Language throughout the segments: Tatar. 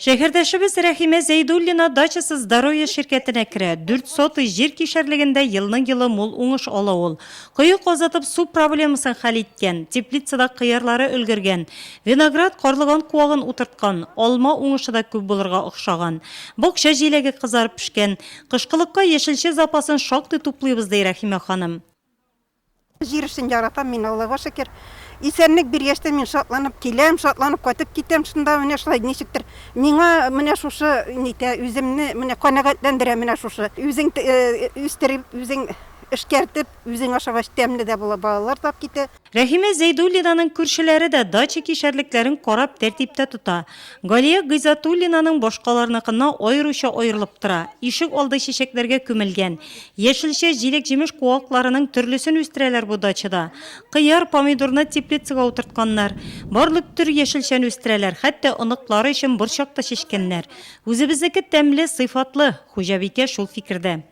Шәһәрдәшебез Рәхимә Зәйдуллина дачасы Здоровье ширкәтенә керә. Дүрт сотый җир кишәрлегендә елның-елы мул уңыш ала ул. Кое казытып су проблемасын хәл иткән, теплицада кыярлары өлгергән, виноград, карлыган куагын утырткан, алма уңышы да күп булырга охшаган. Бакча җиләге кызарып пешкән. Кышкылыкка яшелчә запасын шактый туплыйбыз, ди Рәхимә ханым. Җир эшен яратам мин, Аллага шөкер. Исәнлек биргәч тә мин шатланып киләм, шатланып кайтып китәм шунда менә шулай ничектер. Миңа менә шушы нитә үземне менә канәгатьләндерә менә шушы. Үзең үстереп, үзең эшкәртеп, үзең ашагач тәмле дә була, балалар да китә. Рәхимә Зәйдуллинаның күршеләре дә дача кишәрлекләрен карап, тәртиптә тота. Галия Гыйзатуллинаның башкаларныкыннан аеруча аерылып тора. Ишек алды чәчәкләргә күмелгән. Яшелчә, җиләк-җимеш куакларының төрлесен үстерәләр бу дачада. Кыяр, помидорны теплицага утыртканнар. Барлык төр яшелчәне үстерәләр, хәтта оныклары өчен борчак та чәчкәннәр. Үзебезнеке тәмле, сыйфатлы, хуҗабикә шул фикердә.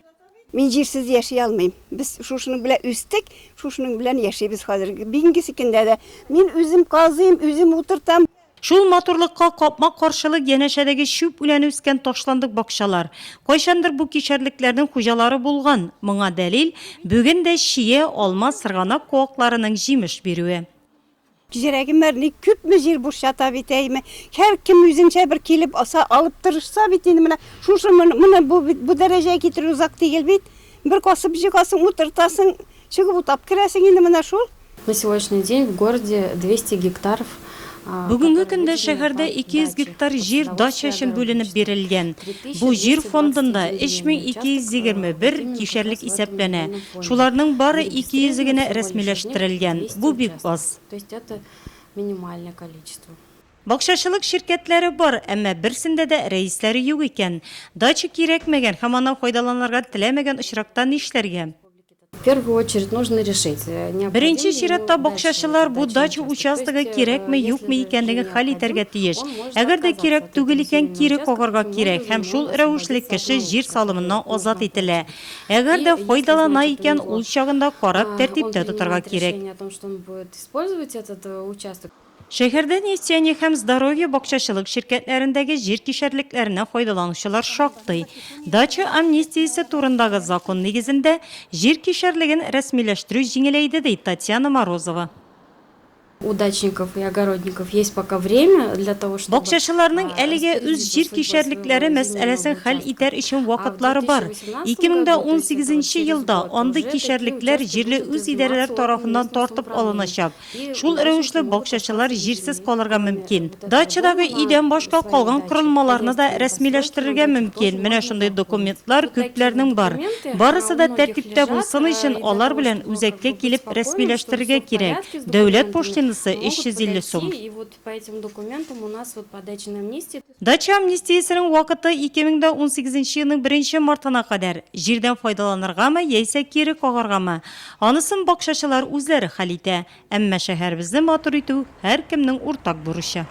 Мин җирсез яши алмыйм. Без шушының белән үстек, шушының белән яшибез хәзер. Бүгенгесе көндә дә мин үзем казыйм, үзем утыртам. Шул матурлыкка капма-каршылык янәшәдәге чүп үләне үскән ташландык бакчалар. Кайчандыр бу кишәрлекләрнең хуҗалары булган. Моңа дәлил, бүген дә чия, алма, сырганак куакларының җимеш бирүе. Җирәгем бар, ник күпме җир буш ята бит, әйме. Һәркем үзенчә бер килеп аса, алып тырышса бит инде менә шушы моны, моны бу бит бу дәрәҗәгә китерү озак түгел бит. Бер касып җыгасың, утыртасың, чыгып утап керәсең инде менә шул. На сегодняшний день в городе 200 гектаров, Бүгенге көндә шәһәрдә 200 гектар җир дача өчен бүленеп бирелгән. Бу җир фондында 3221 кишәрлек исәпләнә. Шуларның бары 200 е генә рәсмиләштерелгән. Бу бик аз. Бакчачылык ширкәтләре бар, әмма берсендә дә рәисләре юк икән. Дача кирәкмәгән һәм аннан файдаланырга теләмәгән очракта нишләргә? В первую очередь нужно решить, Беренче чиратта бакчачылар бу дача участогы кирәкме-юкмы икәнлеген хәл итәргә тиеш. Әгәр дә кирәк түгел икән, кире кагарга кирәк һәм шул рәвешле кеше җир салымыннан азат ителә. Әгәр дә файдалана икән, ул чагында карап, тәртиптә тотарга кирәк. Шәһәрдә Нефтяник һәм Здоровье бакчачылык ширкәтләрендәге җир кишәрлекләреннән файдаланучылар шактый. Дача амнистиясе турындагы закон нигезендә җир кишәрлеген рәсмиләштерү җиңеләйде, ди Татьяна Морозова. У дачников и огородников есть пока время для того, чтобы Бакчачыларның әлегә үз җир кишәрлекләре мәсьәләсен хәл итәр өчен вакытлары бар. 2018 нче елда андый кишәрлекләр җирле үзидарәләр тарафыннан тартып алыначак. Шул рәвешле бакчачылар җирсез калырга мөмкин. Дачадагы өйдән башка калган корылмаларны да рәсмиләштерергә мөмкин. Менә шундый документлар күпләрнең бар. Барысы да тәртиптә булсын өчен алар белән үзәккә килеп рәсмиләштерергә кирәк. Дәүләт пошлинасы 350 сум. Дача амнистиясенең вакыты 2018 нче елның беренче мартына кадәр. Җирдән файдаланыргамы яисә кире кагаргамы, анысын бакчачылар үзләре хәл итә. Әмма шәһәребезне матур итү, һәркемнең уртак бурычы.